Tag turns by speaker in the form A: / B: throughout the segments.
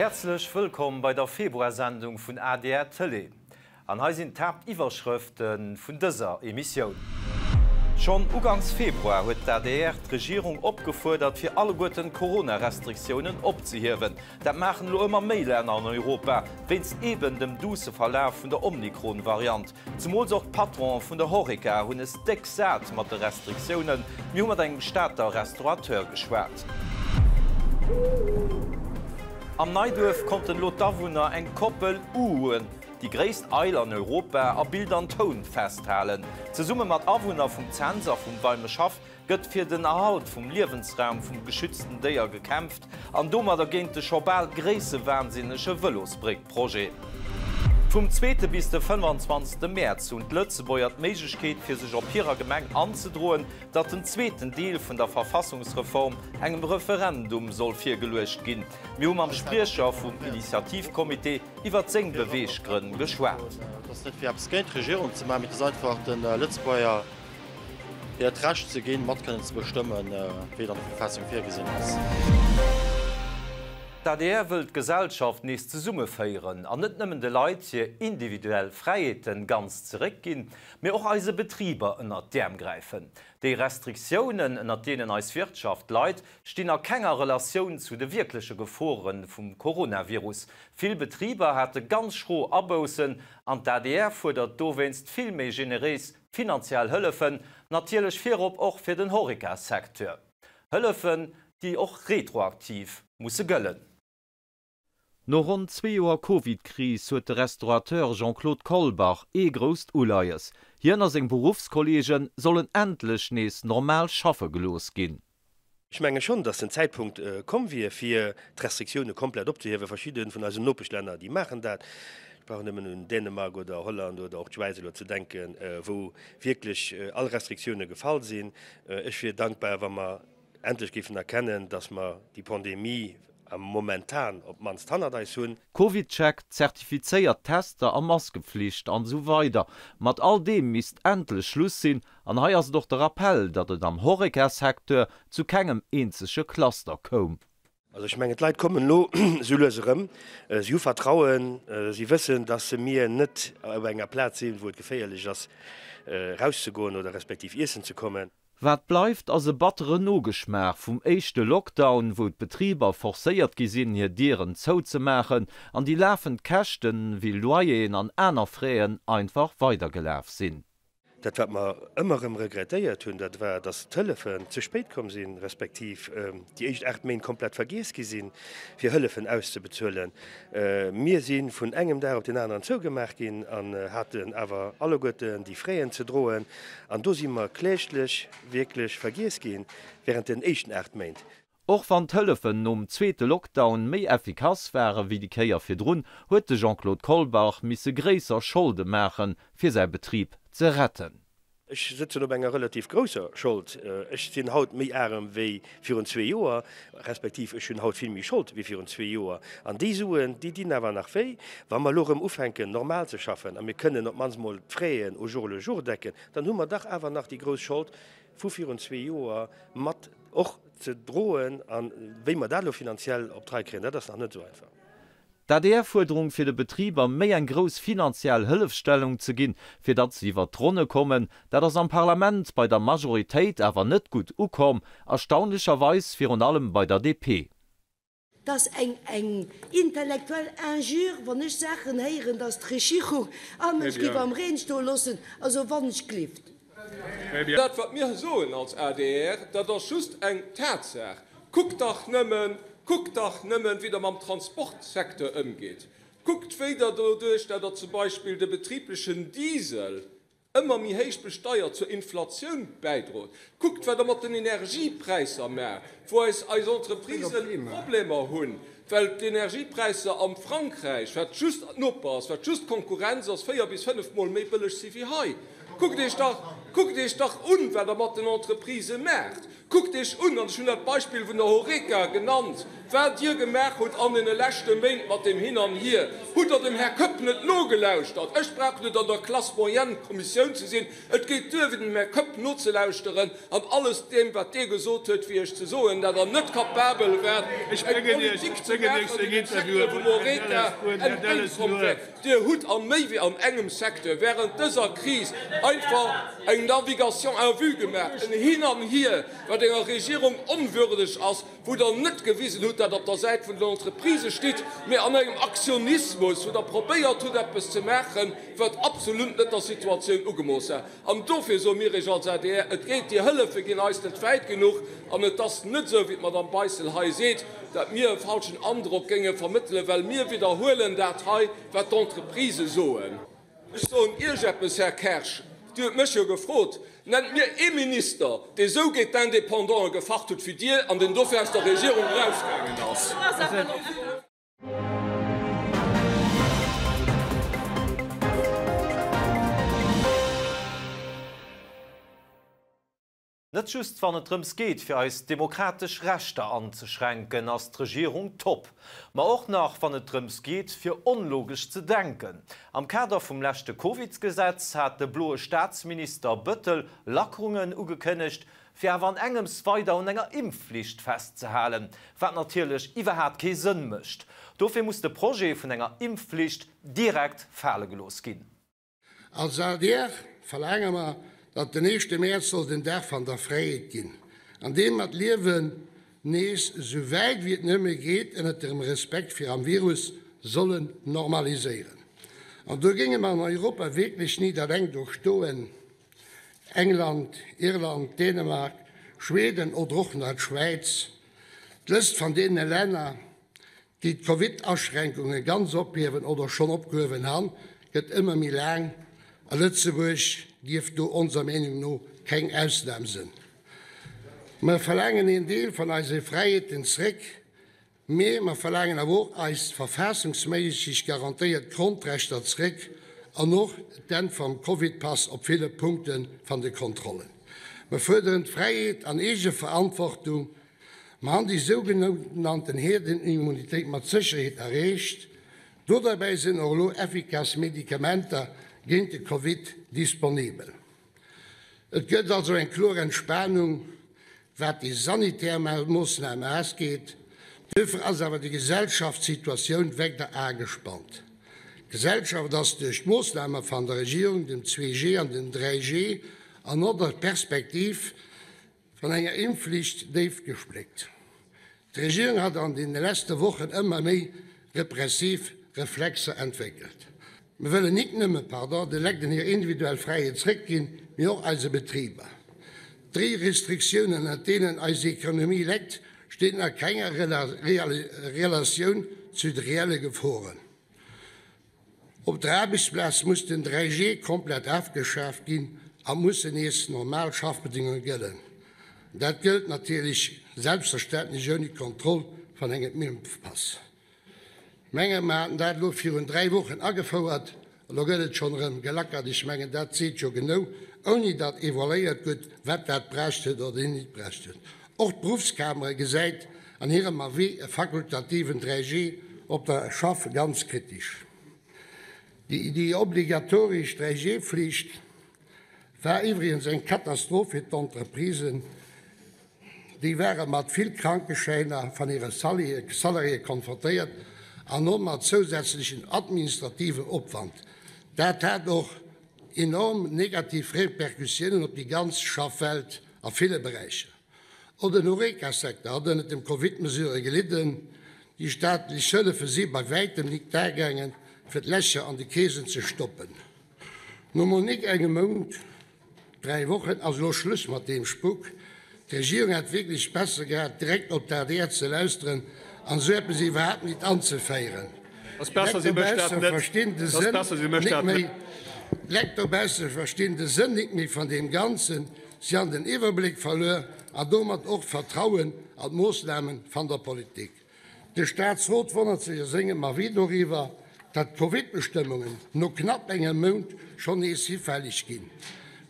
A: Häerzlech wëllkomm bei der Februarsendung vun adr Tëlee. An hei sinn d'Haaptiwwerschrëfte vun dëser Emissioun. Schonn uganks Februar huet d'ADR d'Regierung opgefuerdert, fir alleguerten d'Corona-Restriktiounen opzehiewen. Dat maachen elo ëmmer méi Länner an Europa, wéinst eben dem duusse Verlaf vun der Omikron-Variant. Zemools och d'Patronen vun der Horeca hunn es déck sat mat de Restriktiounen. Mir hu mat engem Stater Restaurateur geschwat. Am Neiduerf konnten elo d'Awunner eng Koppel Uuen, déi gréisst Eil an Europa, a Bild an Toun festhalen. Zesumme mat Awunner vum Cents a vum Weimeschhaff gëtt fir den Erhalt vum Liewensraum vum geschützten Déier gekämpft an domadder géint de scho bal gréissewahnsinnege Vëlosbréck-Projet. Vum zweete bis de 25. Mäerz hunn d'Lëtzebuerger d'Méiglechkeet fir sech op hirer Gemeng anzedroen, datt den zweeten Deel vun der Verfassungsreform engem Referendum soll virgeluecht ginn. Mir hu mam Spriecher vum Initiativcomité iwwert seng Beweeggrënn geschwat.
B: Et ass net fir eppes géint d'Regierung ze maachen, mee et ass einfach de Lëtzebuerger hiert Recht ze ginn, mat kënnen ze bestëmmen, wéi et an der Verfassung virgesinn ass.
A: D'adr wëll d'Gesellschaft nees zesummeféieren an net nëmmen de Leit hir individuell Fräiheeten ganz zeréckginn, mee och eise Betriber ënnert d'Äerm gräifen. Déi Restriktiounen, ënnert deenen eis Wirtschaft leit, stinn a kenger Relatioun zu de wierkleche Gefore vum Coronavirus. Vill Betriber hate ganz schro Aboussen an d'ADR fuerdert dowéinst vill méi generéis finanziell Hëllefen, natierlech virop och fir den Horeca-Secteur. Hëllefen, déi och retroaktiv musse gëllen. No ronn zwee Joer Covid-Kris huet de Restaurateur Jean-Claude Kolbach ee grousst Uleies, Hien a seng Beruffskolleege sollen endlech nees normal schaffe gelooss ginn.
C: Ech menge schonn, datt den Zäitpunkt komm wier, fir d'Restriktioune komplett opzehiewen. Verschidde vun eisen Nopeschlänner, déi maachen dat. Ech brauch nëmmen un Dänemark oder Holland oder och d'Schwäiz elo ze denken, wou wierklech all Restriktioune gefall sinn. Ech wier dankbar, wa mer endlech géifen erkennen, dass mer déi Pandemie momentan op d'mannst hannert eis hunn.
A: CovidCheck, zertifizéiert Tester a Maskepflicht an esou weider Mat all deem misst endlech Schluss sinn. An hei ass et och de Rappell, datt et am Horeca-Secteur zu kengem eenzege Cluster koum.
C: Also ech mengen, d'Leit kommen elo esou lues erëm. Si hu Vertrauen, si wëssen, dass se mir net op enger Plaz sinn, wou et geféierlech ass, erauszegoen oder respektiv iessen ze kommen.
A: Wat bleift, ass e batteren Nogeschmaach vum éischte Lockdown, wou d'Betriber forcéiert gi sinn, hir Dieren zouzemaachen an déi lafend Käschten, wéi Loyeren an aner Fraisen, einfach weidergelaf sinn.
C: Dat, wat mer ëmmer erëm regrettéiert hunn, dat war, dass d'Hëllefen ze spéit komm sinn, respektiv déi éischt 8 Méint komplett vergiess gi sinn, fir Hëllefen auszebezuelen. Mir si vun engem Dag op deen aneren zougemaach ginn an haten awer alleguerten déi Fräen ze droen. An do si mer kläglech wierklech vergiess gi während den éischten 8 Méint.
A: Och wann d'Hëllefen nom zweete Lockdown méi effikass ware wéi déi Kéier virdrun, huet de Jean-Claude Kolbach misse gréisser Scholde maachen, fir säi Betrib ze retten.
C: Ech sëtzen op enger relativ grousser Schold. Ech sinn haut méi arem wéi virun zwee Joer, respektiv ech hunn haut vill méi Schold wéi virun zwee Joer. An déi Suen, déi dinn awer nach wéi. Wa mer elo erëm ufänken normal ze schaffen a mir kënnen op d'mannst mol d'Fraisen au jour le jour decken, dann hu mer dach awer nach déi grouss Schold vu virun zwee Joer mat och ze droen. A wéi mer dat elo finanziell op d'Rei kréien, dat ass nach net esou einfach.
A: D'ADR-Fuerderung fir de Betriber méi eng grouss finanziell Hëllefstellung ze ginn, fir datt se iwwert d'Ronne kommen, dat ass am Parlament bei der Majoritéit awer net gutt ukomm, erstaunlecherweis virun allem bei der DP.
D: 't ass eng eng intellektuell Injure, wann ech Saachen héieren, dass d'Regierung anescht géif am Reen stoe loossen. Also wann ech glift.
E: Dat, wat mir soen als adr, dat ass just eng Tatsaach. Kuckt dach nëmmen, kuckt dach nëmmen, wéi Der mam Transportsecteur ëmgeet. Kuckt, wéi Der doduerch, dat Der zum Beispill de betriblechen Diesel ëmmer méi héich besteiert, zur Inflatioun bäidrot. Kuckt, wat Der mat den Energiepräisser maacht, wou eis eis Entreprisë Problemer hunn, well d'Energiepräisser am Frankräich, wat just Noper ass, wat just Konkurrenz ass, véier bis fënnefmol méi bëlleg si wéi hei. Kuckt Iech dach. Kuckt Iech dach un, wat Der mat den Entreprisë maacht! Kuckt Iech un, an ech hunn dat Beispill vun der Horeca genannt, wat Dir gemaach hutt an deene leschte Méint mat deem Hin an Hier. Hutt Der dem Här Koepp net nogelauschtert? Ech brauch net an der Classe-moyenne-Kommissioun ze sinn, et geet duer, fir dem Här Koepp nozelauschteren an alles deem, wat dee gesot huet, fir Iech ze soen, dat Der net capabel waart, eng Politik ze maachen, déi dem Secteur vum Horeca entgéintkomm wär. Dir hutt a méi wéi an engem Secteur während dëser Kris einfach eng Navigation à vue gemaach, en Hin an Hier, wat enger Regierung onwürdeg ass, wou Der net gewisen hutt, dat Der op der Säit vun den Entreprisë stitt, mee an engem Aktionismus, wou Der probéiert hutt, eppes ze maachen, wat absolut net der Situatioun ugemooss war. An dofir soe mir Iech als adr, Et geet, déi Hëllefe ginn eis net wäit genuch. An et ass net esou, wéi d'Madame Beissel hei seet, datt mir e falschen Androck géinge vermëttelen, well mir widderhuelen dat hei, wat d'Entreprisë soen. Ech soen Iech eppes, Här Kersch, Dir hutt mech jo gefrot, Nennt mir ee Minister, dee esou géint d'Indépendanten gefacht huet wéi Dir an deen dofir aus der Regierung erausgaangen ass.
A: Net just wann et drëms geet fir eis demokratesch Rechter anzeschränken, ass d'Regierung top. Ma och nach wann et drëms geet fir onlogesch ze denken. Am Kader vum leschte Covidsgesetz hat de bloe Staatsminister Bëttel Lackerungen ugekënnegt, fir awer an engems weider un enger Impfflicht festzehalen, wat natierlech iwwerhaat kee Sënn mécht. Dofir muss de Projet vun enger Impfflicht direkt fale gelooss ginn.
F: Als adr verlaange mer, datt den éischte Mäerz soll den Dag van der Fräiheet ginn, an deem mer d'Liewen nees esou wäit wéi et nëmme geet ënnert dem Respekt viram Virus sollen normaliséieren. An do géinge mer an Europa wierklech nit alleng do stoen. England, Irland, Dänemark, Schweden oder och nach d'Schwäiz. D'Lëscht van deene Länner, déi d'Covid-Aschränkunge ganz ophiewen oder schonn opgehuewen han, gëtt ëmmer méi laang a Lëtzebuerg dierf do onser Meenung no keng Ausnam sënn. Mer verlaangen een Deel van eise Fräiheeten zréck, Mee mer verlaangen awer och eis verfassungsméisseg garantéiert Grondrechter zréck an och d'Enn vam Covidpass op ville Punkte van de Kontrollen. Mer fuerderen d'Fräiheet an Eegeverantwortung. Mer han déi sougenannten Herdenimmunitéit mat Sécherheet erreecht. Do derbäi sinn och elo effikass Medikamenter géint de Covid disponibel. Et gëtt also eng kloer Entspanung, wat déi sanitär Moossname asgeet. Duerfir ass awer déi Gesellschaftssituatioun wegder agespannt. D'Gesellschaft ass duerch d'Moossname van der Regierung, dem 2G an dem 3G, an och der Perspektiv van enger Impfflicht déif gespléckt. D'Regierung hat an deene leschte Wochen ëmmer méi repressiv Reflexer entwéckelt. Mir wëllen nik nëmme, pardon, de Legden hir individuell Fräiheet zréckginn, mee och eise Betriber. D'dréi Restriktiounen, ënnert deenen eis Economie leckt, stinn a kenger Relatioun zu de reelle Geforen. Op der Aarbechtsplaz muss den 3G komplett afgeschaaft ginn a mussen nees normal Schaffbedingunge gëllen. Dat gëllt natierlech selbstverständlech ouni d'Kontroll van engem Impfpass. Mengen, mer haten dat elo virun 3 Wochen agefouert, elo gëtt et schonn erëm gelackert. Ech mengen, dat seet jo genou, ouni datt evaluéiert gëtt, wat dat brächt huet oder nit brächt huet. Och d'Beruffskamera gesäit an hirem Avis e fakultativen 3G op der Schaff ganz kritesch. Déi obligatoresch 3G-Flicht war iwwregens eng Katastroph fir d'Entreprisen. Déi ware mat vill Krankeschäiner van hire Salariéë konfrontéiert an och mat zousätzlechen administrativem Opwand. Dat hat och enorm negativ Repercussiounen op déi ganz Schaffwelt a ville Beräicher. Och den Horeca-Secteur hat ënnert dem Covid-Mesurë gelidden. Déi staatlech Hëllefe si bei wäitem nik duergaangen, fir d'Lächer an de Keesen ze stoppen. No mol nik engem Mount, 3 Wochen, ass elo Schluss mat deem Spuk. D'Regierung hätt wierklech besser gehat, direkt op d'ADR ze lauschteren an esou eppes iwwerhaapt nit anzeféieren. D'Leit dobausse verstinn de Sënn nik méi. D'Leit dobausse verstinn de Sënn nik méi van deem Ganzen. Si han den Iwwerbléck verluer an domat och d'Vertrauen an d'Moossnamen van der Politik. De Staatsrot wonnert sech a sengem Avis doriwwer, datt d'Covid-Bestëmmungen no knapp engem Mount schonn nees hifälleg ginn.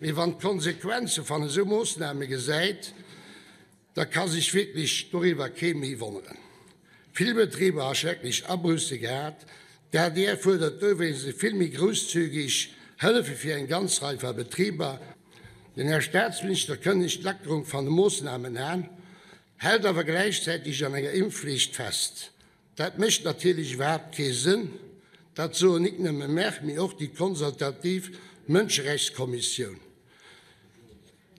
F: Mee wann d'Konsequenze van esou Moossname gesäit, da ka sech wierklech doriwwer kee méi wonneren. Vill Betriber ha schrecklech Abousse gehat. D'adr fuerdert dowéinst e vill méi grousszügig Hëllefe fir eng ganz Rei va Betriber. Den Här Staatsminister kënnegt d'Lackerung van de Moossnamen aan, hält awer gläichzäitig an enger Impfflicht fest. Dat mécht natierlech iwwerhaapt kee Sënn. Dat soen nik nëmme mär, mee och déi konsultativ Mënscherechtskommissioun.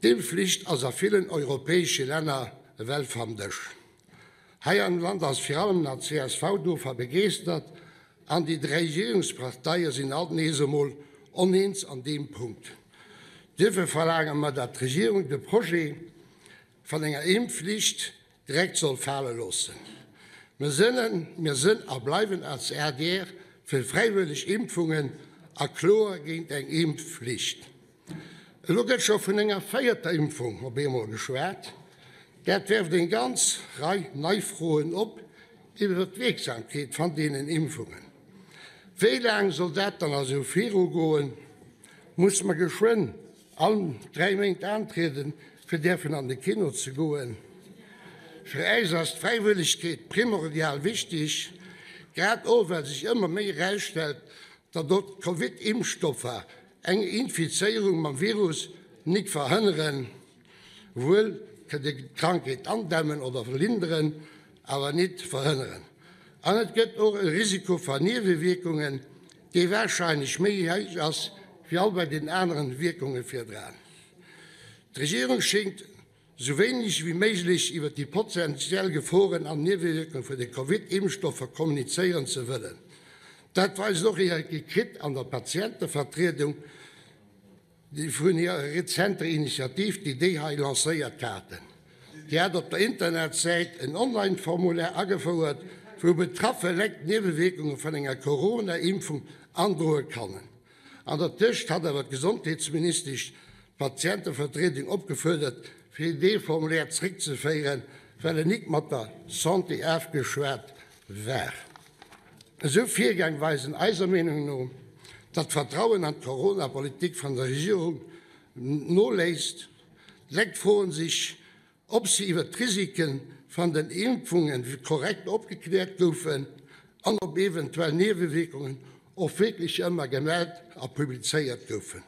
F: D'Impfflicht ass a villen europäesche Länner ewell vam Dësch. Hei am Land ass vir allem nach csv dovaa begeestert an déi 3 Regierungsparteie sinn alt nees emol oneens an deem Punkt. Duerfir verlaange mer, dat d'Regierung de Projet van enger Impfflicht direkt soll fale loossen. Mir sënnen, mir sënn a bleiwen als adr fir fräiwëlleg Impfungen a kloer géint eng Impfflicht. Elo gëtt scho vun enger véierter Impfung op eemol geschwat. Dat werft eng ganz Rei nei Froen op iwwer d'Wierksamkeet van deenen Impfungen. Wéi laang soll dat dann esou virugoen? Musse mer geschwënn all 3 Méint aantrieden, fir däerfen an de Kino ze goen? Fir äis ass d'Fräiwëllegkeet primordial wichteg, grad och well sech ëmmer méi erausstellt, datt och d'Covid-Impfstoffer Eng Infizéierung mam Virus nik verhënneren, wuel kënnt Dir d'Krankheet andämmen oder verlinderen, awer nit verhënneren. An et gëtt och e Risiko van Niewewierkungen, dee warscheinlech méi héich ass wéi all bei den aneren Wierkunge virdraan. D'Regierung schéngt sou wéineg wéi méiglech iwwer déi potentiell Geforen an Niewewierkunge vun de Covid-Impfstoffer kommunizéieren ze wëllen. Dat weist och hir Gekritt an der Patientevertriedung vun hirer rezenter Initiativ, déi déi hei lancéiert haten. Déi hat op der Internetsäit en Online-Formulaire agefouert, wou betraffe Lekt d'Niewewierkunge vun enger Corona-Impfung androe kannen. An der Tëscht hat awer d'Gesondheetsministesch d'Patientevertriedung opgefuerdert, fir dee Formulaire zréckzeféieren, well en nik mat der Santé afgeschwat war. Esou Virgäng weisen eiser Meenung no, datt d'Vertrauen an d'Corona-Politik vun der Regierung noléisst. D'Lekt froen sech, ob se iwwer d'Risike van den Impfunge korrekt opgekläert goufen an ob eventuell Niewewierkungen och wierklech ëmmer gemellt a publizéiert goufen.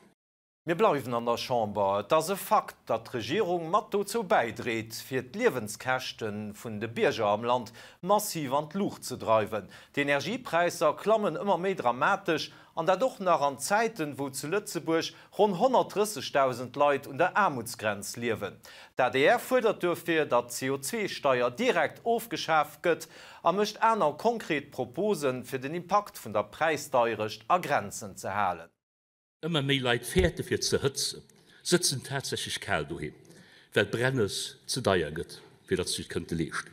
A: Mir bleiwen an der Chamber. Et ass e Fakt, datt d'Regierung mat dozou bäidréit, fir d'Liewenskäschte vun de Bierger am Land massiv an d'Luucht ze dreiwen. D'Energiepräisser klammen ëmmer méi dramatesch, an dat och nach an Zäiten, wou zu Lëtzebuerg ronn 130.000 Leit un der Aarmutsgrenz liewen. D'adr fuerdert duerfir, datt d'CO2-Steier direkt ofgeschaf gëtt a mécht aner konkret Proposen, fir den Impakt vun der Präisdeierecht a Grenzen ze halen.
G: Ëmmer méi Leit fäerte fir ze hëtzen, sëtzen tatsächlech kal doheem, well d'Brennes ze deier gëtt, fir datt se sech et kënnte leeschten.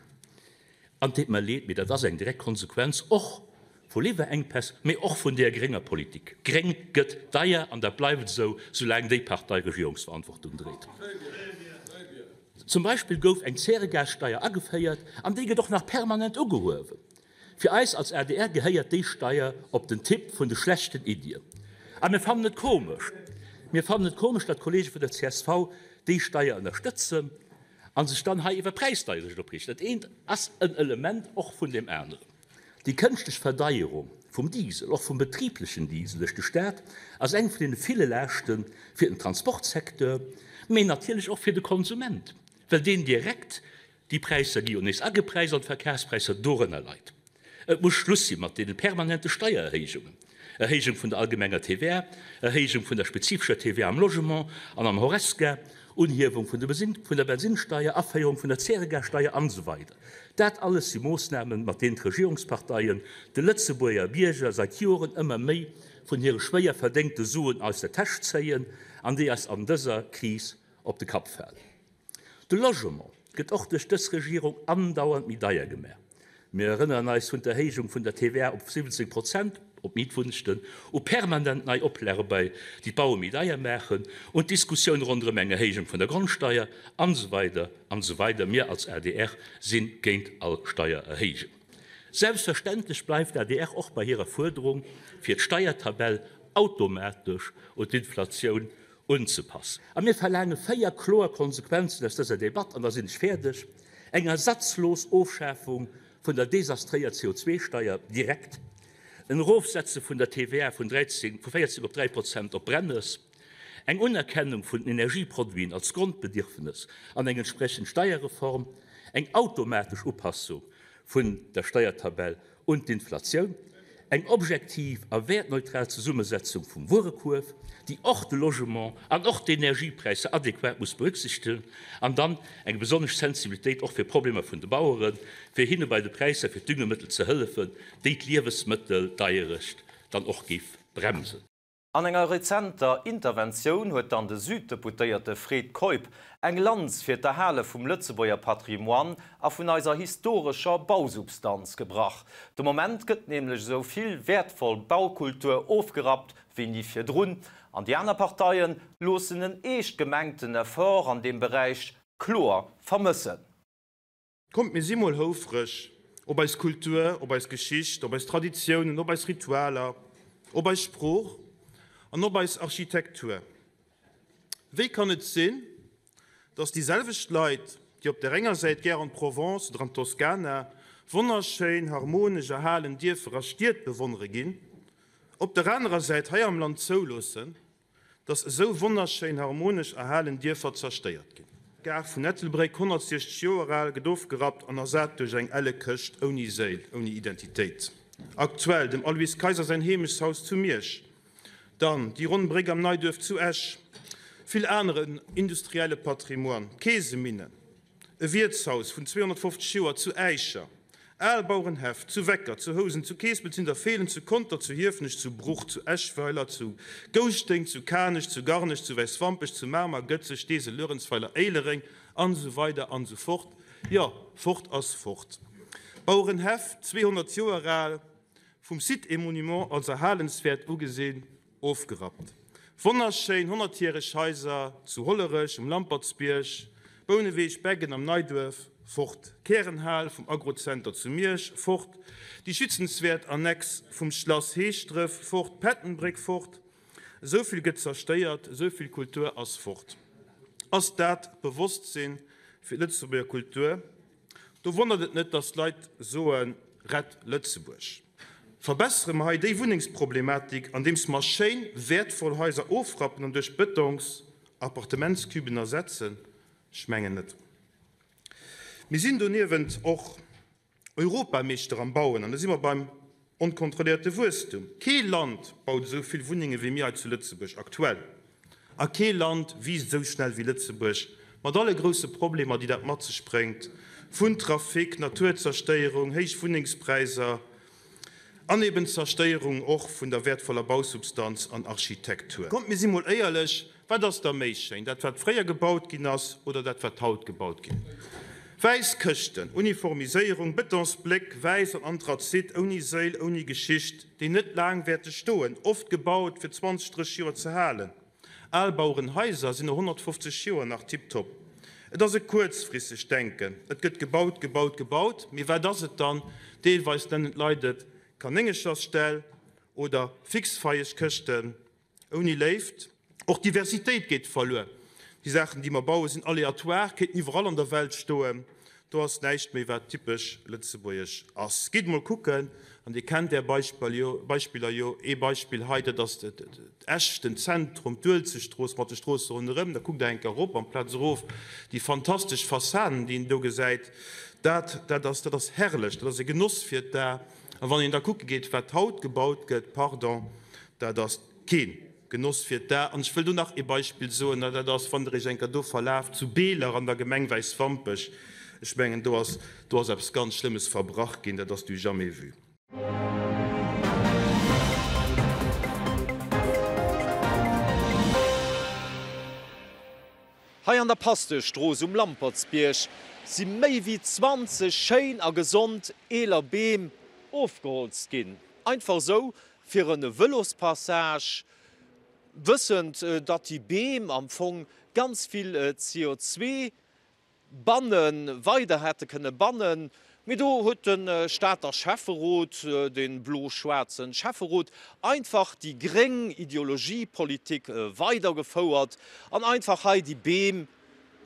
G: An et deet mer leed, mee dat ass eng direkt Konsequenz och vu Liwwerenkpäss, mee och vun deer grénger Politik. Gréng gëtt deier an dat bleift esou, soulaang déi Partei Regierungsverantwortung dréit. Zum Beispill gouf eng Zäregassteier ageféiert an déi gëtt och nach permanent ugehuewen. Fir eis als adr gehéiert déi Steier op den Tipp vun de schlechten Iddien. A mir fannen et komesch, mir fannen et komesch, datt d'Kollege vun der csv déi Steier ënnerstëtzen a sech dann hei iwwer Präisdeierecht opreegen. Dat eent ass en Element och vun deem aneren. Déi kënschtlech Verdeierung vum Diesel, och vum betriblechen Diesel duerch de Staat, ass eng vun deene ville Laaschte fir den Transportsecteur, mee natierlech och fir de Konsument, well deen direkt Déi Präisser gi jo nees agepräist an d'Verkafspräisser dorënner leit. Et muss Schluss si mat deene permanente Steiererhéijungen, Erhéijung vun der allgemenger TVA, Erhéijung vun der spezifescher TVA am Logement an am Horesca, Unhiewung vun der Bensinssteier, Aféierung vun der Zäregassteier an esou weider. Dat alles si Moossnamen, mat deenen d'Regierungsparteien de Lëtzebuerger Bierger seit Joren ëmmer méi vun hire schwéier verdéngte Suen aus der Täsch zéien an déi eis an dëser Kris op de Kapp falen. De Logement gëtt och duerch dës Regierung andauernd méi deier gemaach. Mir erënneren eis vun d'Erhéijung vun der TVA op 17 Prozent op Mietwunnegten, u permanent nei Oplage bei déi d'Baue méi deier maachen, un d'Diskussioun ronderëm eng Erhéijung vun der Grondsteier, an esou weider an esou weider. Mir als adr si géint all Steiererhéijung. Selbstverständlech bleift d'adr och bei hirer Fuerderung, fir d'Steiertabell automatesch un d'Inflatioun. unzepassen. A mir verlaange 4 kloer Konsequenzen aus dëser Debatt, an da sinn ech fäerdeg, Eng ersatzlos Ofschafung vun der desastréier CO2-Steier direkt, en Erofsetze vun der TVA vun 13, vu 14 op 3 Prozent op Brennes, eng Unerkennung vun den Energieproduiten als Grondbedierfnes an eng entsprechend Steierreform, eng automatesch Upassung vun der Steiertabell un d'Inflatioun, eng objektiv a wäertneutral Zesummesetzung vum Wuerekuerf, déi och de Logement an och d'Energiepräisser adequat muss berücksichtegen, an dann eng besonnesch Sensibilitéit och fir Problemer vun de Baueren, fir hinne bei de Präisser fir d'Düngemëttel ze hëllefen, déi d'Liewesmëtteldeierecht dann och géif bremsen.
A: An enger rezenter Interventioun huet dann de Süddeputéierte Fred Keup eng Lanz fir d'Erhale vum Lëtzebuerger Patrimoine a vun eiser historescher Bausubstanz gebrach. De Moment gëtt nämlech esou vill wäertvoll Baukultur ofgerappt wéi ni virdrun, an déi aner Parteie loossen en eescht gemengten Effort an deem Beräich kloer vermëssen.
H: Kommt mir si mol houfreg op eis Kultur, op eis Geschicht, op eis Traditiounen, op eis Ritualer, op eis Sprooch an op eis Architektur. Wéi kann et sinn, dass déi selwecht Leit, déi op där enger Säit gär an d'Provence oder an d'Toskana wonnerschéin harmonesch erhalen Dierfer a Stied bewonnere ginn, op der anerer Säit hei am Land zouloossen, dass esou wonnerschéin harmonesch erhalen Dierfer zerstéiert ginn. D'Gare vun Ettelbréck, 160 Joer al, gëtt ofgerappt an ersat duerch eng elle Këscht ouni Séil, ouni Identitéit. Aktuell, dem Aloyse Kayser säin Heemechtshaus zu Miersch, dann déi ronn Bréck am Neiduerf zu Esch, vill aneren industrielle Patrimoine, d'Keeseminnen, E Wiertshaus vun 250 Joer zu Äischer, al Bauerenhäff zu Wecker, zu Housen, zu Keespelt, zu Nidderfeelen, zu Conter, zu Hiefenech, zu Bruch, zu Eschweiler, zu Gouschteng, zu Kanech, zu Garnech, zu Wäiswampech, zu Mamer, Gëtzeg, Steesel, Luerenzweiler, Éilereng an esou weider an esou fort. Jo, fort ass fort. Bauerenhäff, 200 Joer al, vum Sites et Monuments als erhalenswäert ugesinn, Ofgerappt. Wonnerschéin honnertjäreg Haiser zu Hollerech, um Lampertsbierg, Bouneweg, Beggen am Neiduerf, fort. Kärenhal vum Agrozenter zu Miersch, fort. Déi schützenswäert Annex vum Schlass Heeschdref, fort. D'Pettenbréck, fort. Esou vill gëtt zerstéiert, esou vill Kultur ass fort. Ass dat d'Bewosstsinn fir d'Lëtzebuerger Kultur? Do wonnert et net, dass d'Leit soen, Rett Lëtzebuerg! Verbessere mer hei déi Wunnengsproblematik, andeems mer schéin, wäertvoll Haiser ofrappen an duerch Bëtongs Appartementscuben ersetzen? Ech mengen net. Mir sinn doniewent och Europameeschter am Bauen, an da si mer beim onkontrolléierte Wuesstum. Kee Land baut esou vill Wunnenge wéi mir hei zu Lëtzebuerg aktuell. A kee Land wiisst esou schnell wéi Lëtzebuerg, mat alle grousse Problemer, déi dat mat sech bréngt, vun Trafic, Naturzerstéierung, héich Wunnengspräiser an eben d'Zerstéierung och vun der wäertvoller Bausubstanz an Architektur. Kommt, mir si mol éierlech, Wat ass da méi schéin, dat wat fréier gebaut ginn ass oder dat wat haut gebaut ginn? Wäiss Këschten, Uniformiséierung, Betonsbléck, wäiss an Anthrazit, ouni Séil, ouni Geschicht, déi net laang wäerte stoen, oft gebaut fir 20, 30 Joer ze halen. Al Bauerenhaiser sinn no 150 Joer nach tiptop. Et ass e kuerzfristegt Denken, et gëtt gebaut, gebaut, gebaut, mee wat ass et dann? Deelweis nennen d'Leit et Kanéngechersställ oder Fixfeieschkëschten. Ouni Léift. Och d'Diversitéit geet verluer. Déi Saachen, déi mer bauen, sinn aléatoire, kéinten iwwerall an der Welt stoen. Do ass näischt méi, wat typesch lëtzebuergesch ass. Gitt emol kucken, an Dir kennt Är Beispiller jo. Ee Beispill hei, dat ass Esch, den Zentrum, d'Uelzechtstrooss mat de Stroosse ronderëm. Da kuckt Der eng Kéier erop amplaz erof, déi fantastesch Fassaden, déi een do gesäit. Dat, dat ass, dat ass herrlech, dat ass e Genoss fir d'A. A wann een da kucke geet, wat haut gebaut gëtt, pardon, dat ass kee Genoss fir d'A. An ech wëll do nach ee Beispill soen, an dat ass, wann Der Iech eng Kéier do verlaaft, zu Beeler an der Gemeng Wäiswampech, ech mengen, do ass, do ass eppes ganz Schlëmmes verbrach ginn, dat ass du jamais vu.
A: Hei an der Pasteurstrooss um Lampertsbierg si méi wéi 20 schéin a gesond eeler Beem ofgeholzt ginn. Einfach esou fir e Vëlospassage, wëssend datt déi Beem am Fong ganz vill CO2 bannen, weider hätte kënne bannen. Mee do huet de Stater Schäfferot, de blo-schwaarze Schäfferot, einfach déi gréng Ideologiepolitik weidergefouert an einfach hei déi Beem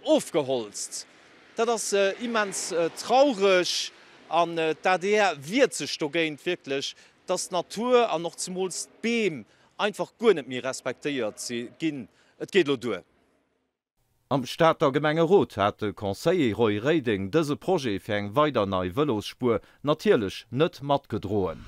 A: ofgeholzt. Dat ass immens traureg an d'ADR wiert sech dogéint wierklech, dass d'Natur an och zemools d'Beem einfach guer net méi respektéiert ginn. Et geet elo duer. Am Stater Gemengerot hat de Conseiller Roy Reding dëse Projet fir eng weider nei Vëlosspuer natierlech net matgedroen.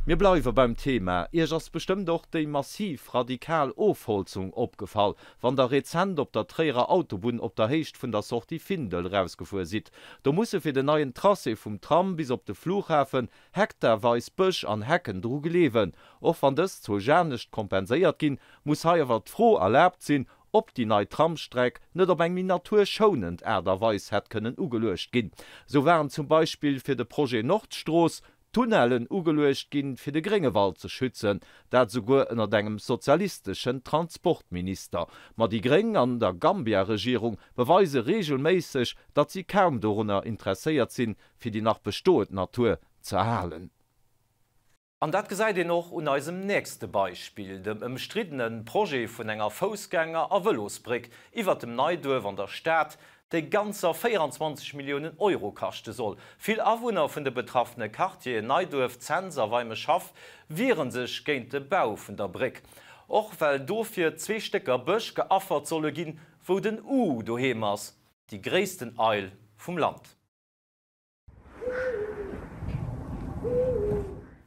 A: Mir bleiwe beim Thema. Iech ass bestëmmt och déi massiv radikal Ofholzung opgefall, wann der rezent op der Tréierer Autobunn op der Héicht vun der Sortie Findel rausgefuer sidd. Do musse fir den neien Tracé vum Tram bis op de Flughafen hektarweis Bësch an Hecken dru gleewen. Och wann dës zwou anescht kompenséiert ginn, muss hei awer d'Fro erlaabt sinn, ob déi nei Tramstreck net op eng méi naturschounend Aart a Weis hätt kënnen ugeluecht ginn. Sou waren zum Beispill fir de Projet Nordstrooss Tunnellen ugeluecht ginn, fir de Gréngewald ze schützen, dat esouguer ënnert engem sozialisteschen Transportminister. Ma déi Gréng an der Gambia-Regierung beweise reegelméisseg, datt si kaum dorunner interesséiert sinn, fir déi nach bestoend Natur ze erhalen. An dat gesäit een och un eisem nächste Beispill, dem ëmstriddene Projet vun enger Foussgänger a Vëlosbréck iwwert dem Neiduerf an der Stad, déi ganzer 24 Milliounen Euro kaschte soll. Vill Awunner vun de betraffene Quartieren Neiduerf, Cents a Weimeschhaff wiere sech géint de Bau vun der Bréck, och well dofir zwee Stécker Bësch geaffert solle ginn, wou den Uhu doheem ass, déi gréissten Eil vum Land.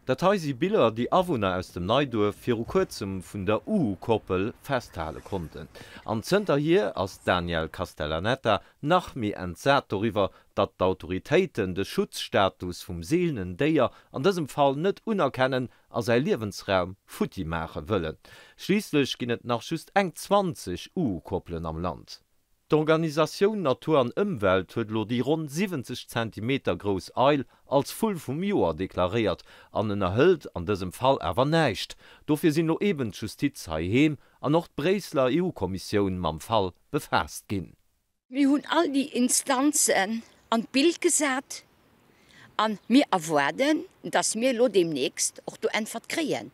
A: Dat hei si Biller, déi Awunner aus dem Neiduerf viru kuerzem vun der Uhu-Koppel festhale konnten. An zënterhier ass d'Danièle Castellaneta nach méi entsat doriwwer, datt d'Autoritéiten de Schutzstatus vum seelenen Déier an dësem Fall net unerkennen a säi Liewensraum futti maache wëllen. Schliisslech ginn et nach just eng 20 Uhu-Koppelen am Land. D'Organisatioun Natur an Ëmwelt huet elo déi ronn 70 Zentimeter grouss Eil als Vull vum Joer deklaréiert an ënnerhëlt an dësem Fall awer näischt. Dofir sinn elo eben d'Justiz heiheem an och d'Bréisseler EU-Kommissioun mam Fall befaasst ginn.
I: Mir hunn all déi Instanzen an d'Bild gesat a mir erwaarden, dass mir elo deemnächst och do Äntwert kréien,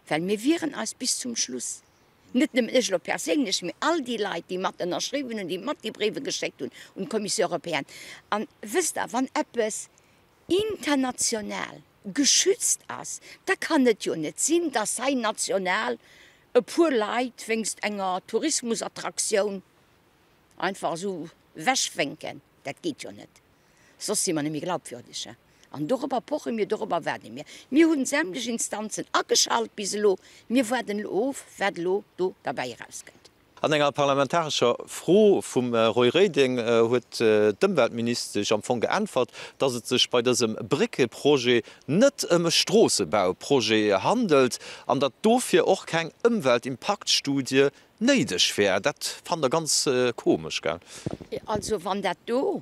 I: well mir wieren eis bis zum Schluss. Net nëmmen ech elo perséinlech, mee all déi Leit, déi mat ënnerschriwwen hunn, déi mat déi Bréiwe geschéckt hunn un d'Commission européenne. An wësst Der, wann eppes international geschützt ass, da kann et jo net sinn, dass hei national e puer Leit wéinst enger Tourismusattraktioun einfach esou wechwénken. Dat geet jo net. Soss si mer net méi glaubwürdeg. An dorobber poche mir, dorobber waarde mir. Mir hunn sämtlech Instanzen ageschalt bis elo. Mir waarden elo of, wat elo do derbäi erauskënnt.
A: An enger parlamentarescher Fro vum Roy Reding huet d'Ëmweltministesch am Fong geäntwert, datt et sech bei dësem Bréckeprojet net ëm e Stroossebauprojet handelt an datt dofir och keng Ëmweltimpaktstudie néideg wär. Dat fannt Der ganz komesch, gell?
I: Also wann dat do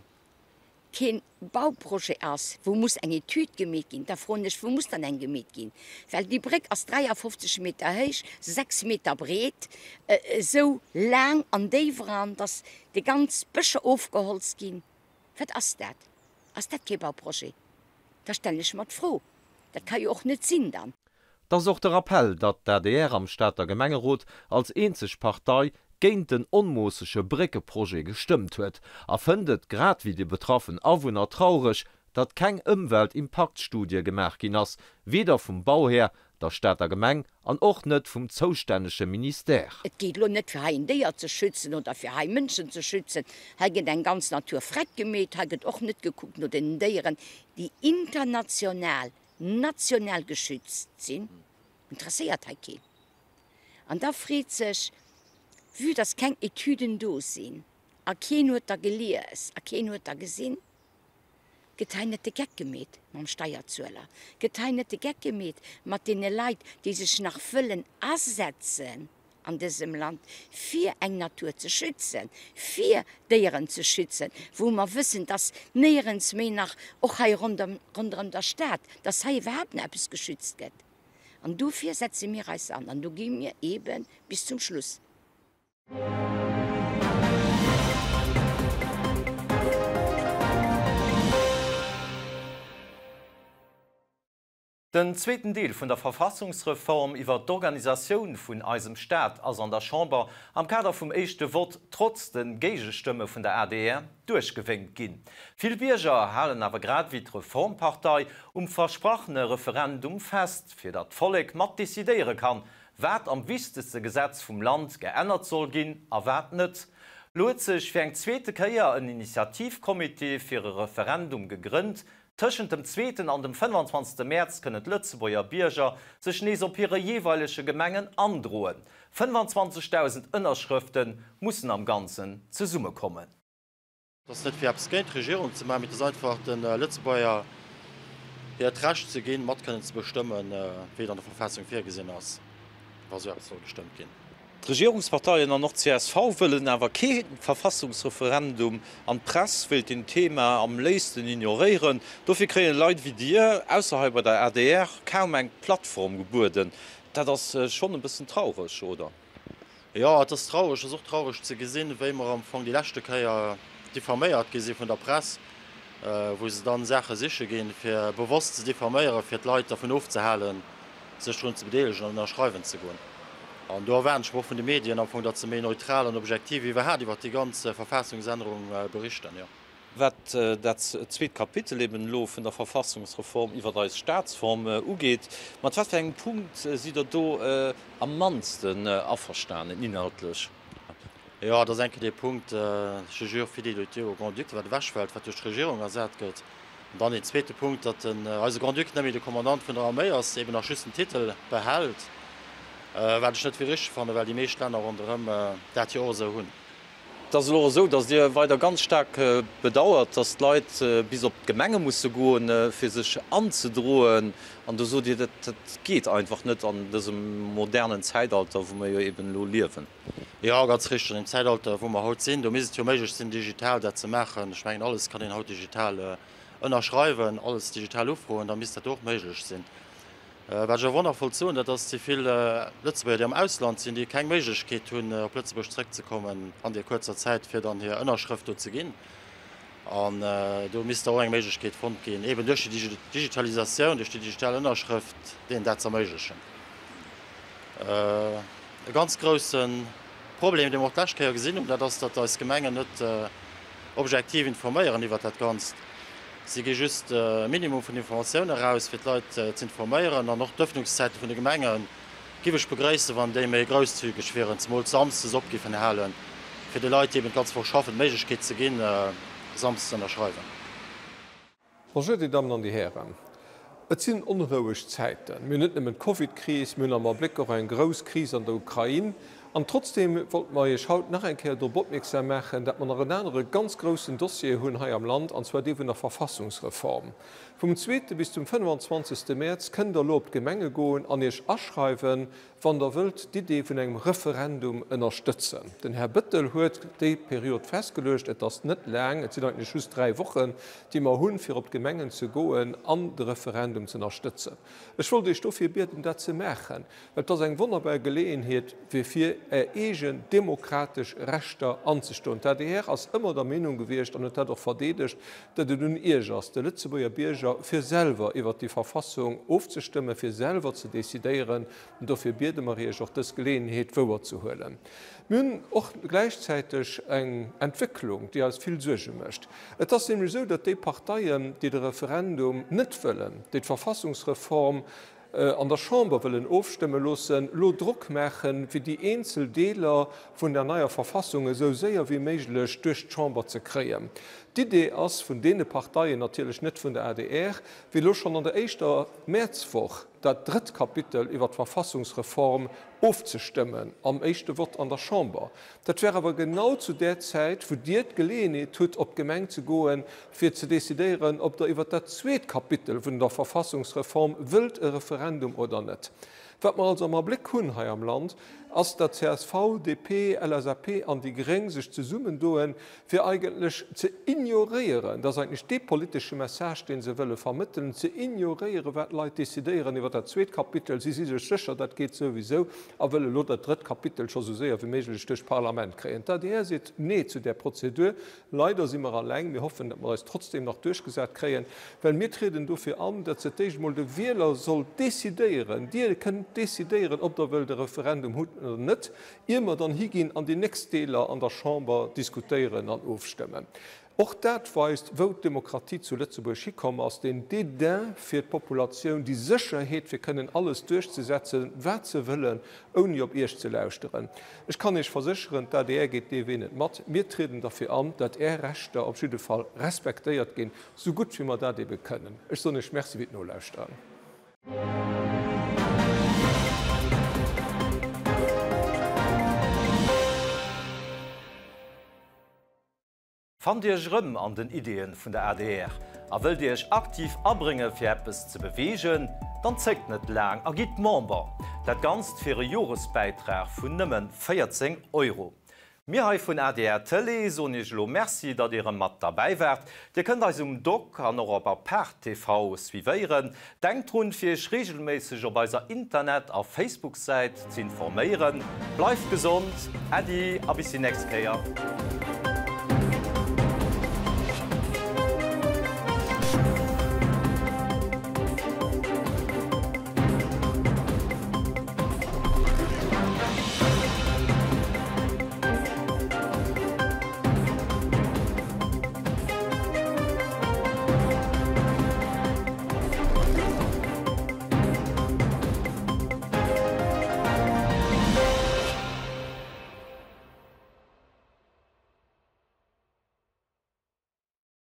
I: keen Bauprojet ass, wou muss eng Etüd gemeet ginn, da froen ech, wou muss dann eng gemeet ginn? Well déi Bréck ass 53 Meter héich, 6 Meter breet, esou laang an déif eran, dass déi ganz Bëscher ofgeholzt ginn. Wat ass dat? Ass dat kee Bauprojet? Da stellen ech mer d'Fro. Dat ka jo och net sinn dann.
A: 't ass och de Rappell, datt d'ADR am Stater Gemengerot als eenzeg Partei géint den onmoossege Bréckeprojet gestëmmt huet a fënnt et, grad wéi déi betraffen Awunner, traureg, datt keng Ëmweltimpaktstudie gemaach ginn ass, weder vum Bauhär, der Stater Gemeng an och net vum zoustännege Ministère.
I: Et geet elo net fir hei en Déier ze schützen oder fir hei Mënschen ze schützen. Hei gëtt eng ganz Natur vreckt gemeet. Hei gëtt och net gekuckt no den Déieren, déi international national geschützt sinn, interesséiert hei keen. An da freet sech, vue dass keng Etüden do sinn a keen huet der gelies a keen huet der gesinn, gëtt hei net de Geck gemeet mam Steierzueler, gëtt hei net de Geck gemeet mat deene Leit, déi sech nach wëllen asetzen an dësem Land, fir eng Natur ze schützen, fir Déieren ze schützen, wou mer wëssen, dass néierens méi nach, och hei ronderëm der Stad, dass hei iwwerhaapt nach eppes geschützt gëtt. An dofir setze mir eis an an do gi mir eebe bis zum Schluss.
A: Den zweeten Deel vun der Verfassungsreform iwwer d'Organisatioun vun eisem Staat ass an der Chamber am Kader vum éischte Vott trotz de Géigestëmme vun der adr duerchgewénkt ginn. Vill Bierger halen awer grad ewéi d'Reformpartei um versprachene Referendum fest, fir datt d'Vollek mat decidéiere kann, wat am wichtegste Gesetz vum Land geännert soll ginn a wat net. Lo huet sech fir eng zweete Kéier en Initiativcomité fir e Referendum gegrënnt, Tëschent dem zweeten an dem 25. Mäerz kënnen d'Lëtzebuerger Bierger sech nees op hire jeeweilege Gemengen androen. 25.000 Ënnerschrëfte mussen am Ganzen zesummekommen.
B: Et ass net fir eppes géint d'Regierung ze maachen, mee et ass einfach de Lëtzebuerger hiert Recht ze ginn, mat kënnen ze bestëmmen, wéi et an der Verfassung virgesinn ass, wa sou eppes soll gestëmmt ginn.
A: D'Regierungsparteien an och csv wëllen awer kee Verfassungsreferendum an d'Press wéilt den Thema am léifsten ignoréieren. Dofir kréien Leit wéi Dir, ausser hei bei der adr, kaum eng Plattform gebueden. Dat ass schonn e bëssen traureg, oder?
B: Jo, et ass traureg. Et ass och traureg ze gesinn, wéi mer am Fong déi leschte Kéier diffaméiert gi si vun der Press, wou se dann Saache siche ginn, fir bewosst ze diffaméieren, fir d'Leit dervun ofzehalen, sech drun ze bedeelegen an ënnerschreiwen ze goen. An do erwaarden ech mer och vun de Medien am Fong, datt se méi neutral an objektiv iwwerhaat iwwert déi ganz Verfassungsännerung berichten, jo.
A: Wat dat zweet Kapitel eben elo vun der Verfassungsreform iwwert eis Staatsform ugeet, mat wat fir engem Punkt sidd Der do am mannsten averstanen inhaltlech?
B: Jo, et ass eng Kéier dee Punkt, je jure fidélité au Grand-Duc, wat ewechfält, wat duerch d'Regierung ersat gëtt. An dann deen zweete Punkt, datt den eise Grand-Duc net méi de Kommandant vun der Arméi ass, eben nach just den Titel behält, wat ech net fir richteg fannen, well déi meescht Länner ronderëm dat jo och esou hunn.
A: Et ass elo och esou, datt Dir weider ganz staark bedauert, datt d'Leit bis op d'Gemenge musse goen, fir sech anzedroen. An do sot Dir, dat geet einfach net an dësem modernen Zäitalter, wou mer jo eben elo liewen.
B: Jo, ganz richteg. An deem Zäitalter, wou mer haut sinn, do misst et jo méiglech sinn, digital dat ze maachen. Ech mengen, alles kann een haut digital ënnerschreiwen, alles digital ufroen, da misst dat och méiglech sinn. Wat ech awer och nach wollt soen, dat ass, déi vill Lëtzebuerger, déi am Ausland sinn, déi keng Méiglechkeet hunn, op Lëtzebuerg zrëckzekommen an deer kuerzer Zäit, fir dann hir Ënnerschrëft do ze ginn. An do misst da och eng Méiglechkeet fonnt ginn, eeben duerch déi Digitalisatioun, duerch déi digital Ënnerschrëft, deenen dat ze erméiglechen. E ganz grousse Problem, dee mer och d'lescht Kéier gesinn hunn, dat ass, datt eis Gemengen net objektiv informéieren iwwert dat Ganzt. Si gi just e Minimum vun Informatioune eraus, fir d'Leit z'informéieren. An och d'Ëffnungszäite vun de Gemenge giff ech begréissen, wann déi méi grousszügeg wieren, zemools samsdes op giffen halen, fir de Leit, déi eben d'ganz Woch schaffen, d'Méiglechkeet ze ginn, samsdes ze ënnerschreiwen.
E: Bonjour, Dir Dammen an Dir Hären. Et sinn onroueg Zäiten. Mir hunn net nëmmen d'Covidkris, mir hunn am Abléck och eng grouss Kris an der Ukrain. An trotzdeem wollte mer Iech haut nach eng Kéier drop opmierksam maachen, dat mer nach en anere ganz groussen Dossier hunn hei am Land, an zwar dee vun der Verfassungsreform. Vum zweete bis zum 25. Mäerz kënnt Der elo op d'Gemenge goen an Iech aschreiwen, wann Der wëllt d'Idee vun engem Referendum ënnerstëtzen. Den Här Bettel huet déi Period festgeluecht. Et ass net laang, et sinn eigentlech just 3 Wochen, déi mer hunn, fir op d'Gemengen ze goen an de Referendum ze ënnerstëtzen. Ech wollt Iech dofir bieden, dat ze maachen, well et ass eng wonnerbar Geleeënheet, fir fir Är eegen demokratesch Rechter anzestoen. D'adr ass ëmmer der Meenung gewiescht an huet dat och verdeedegt, datt et un Iech ass, de Lëtzebuerger Bierger, fir selwer iwwert déi Verfassung ofzestëmmen, fir selwer ze decidéieren. An dofir biede mer Iech och, dës Geleeënheet wouerzehuelen. Mir hunn och gläichzäiteg eng Entwécklung, déi eis vill Suerge mécht. Et ass nämlech esou, datt déi Parteien, déi de Referendum net wëllen, déi d'Verfassungsreform an der Chamber wëllen ofstëmme loossen, elo Drock maachen, fir déi eenzel Deeler vun der neier Verfassung esou séier wéi méiglech duerch d'Chamber ze kréien. D'Idee ass vun deene Parteien, natierlech net vun der adr, fir elo schonn an der éischter Mäerzwoch dat drëtt Kapitel iwwer d'Verfassungsreform ofzestëmmen am éischte Vott an der Chamber. Dat wär awer genau zu där Zäit, wou Dir d'Geleeënheet hutt, op d'Gemeng ze goen, fir ze decidéieren, ob Der iwwert dat zweet Kapitel vun der Verfassungsreform wëllt e Referendum oder net. Wat mer also am Abléck hunn hei am Land, ass, datt csv, DP, LSAP an déi gréng sech zesummendoen, fir eigentlech ze ignoréieren, dat ass eigentlech dee politesche Message, dee se wëlle vermëttelen, ze ignoréieren, wat d'Leit decidéieren iwwer dat zweet Kapitel. Si si sech sécher, dat geet souwisou, a wëlle elo dat drëtt Kapitel scho sou séier wéi méiglech duerch d'Parlament kréien. D'adr seet Nee zu där Prozedur. Leider si mer alleng. Mir hoffen, datt mer eis trotzdeem nach duerchgesat kréien, well mir trieden dofir an, datt se d'éischt emol de Wieler soll decidéieren, Dir kënnt decidéieren, ob Der wëllt e Referendum hunn oder net, ier mer dann higinn an déi nächst Deeler an der Chamber diskutéieren an ofstëmmen. Och dat weist, wou d'Demokratie zu Lëtzebuerg hikomm ass, den Dédain fir d'Populatioun, déi Sécherheet, fir kënnen alles duerchzesetzen, wat se wëllen, ouni op Iech ze lauschteren. Ech kann Iech versécheren, d'ADR geet dee Wee net mat. Mir trieden derfir an, datt Är Rechter op jidde Fall respektéiert ginn, sou gutt wéi mer dat ebe kënnen. Ech soen Iech Merci fir d'Nolauschteren.
A: Fannt Dir Iech erëm an den Ideeën vun der adr a wëllt Dir Iech aktiv abrénge fir eppes ze beweegen? Dann zéckt net laang a gitt Member! Dat Ganzt fir e Joresbäitrag vun nëmmen 14 Euro. Mir hei vun adr Tëlee soen Iech elo Merci, datt Dir erëm mat derbäi waart. Dir kënnt eis um Doc an och op Apart TV suivéieren. Denkt drun, fir Iech reegelméisseg op eiser Internet a Facebook-Säit ze informéieren. Bleift gesond, Äddi a bis déi nächst Kéier.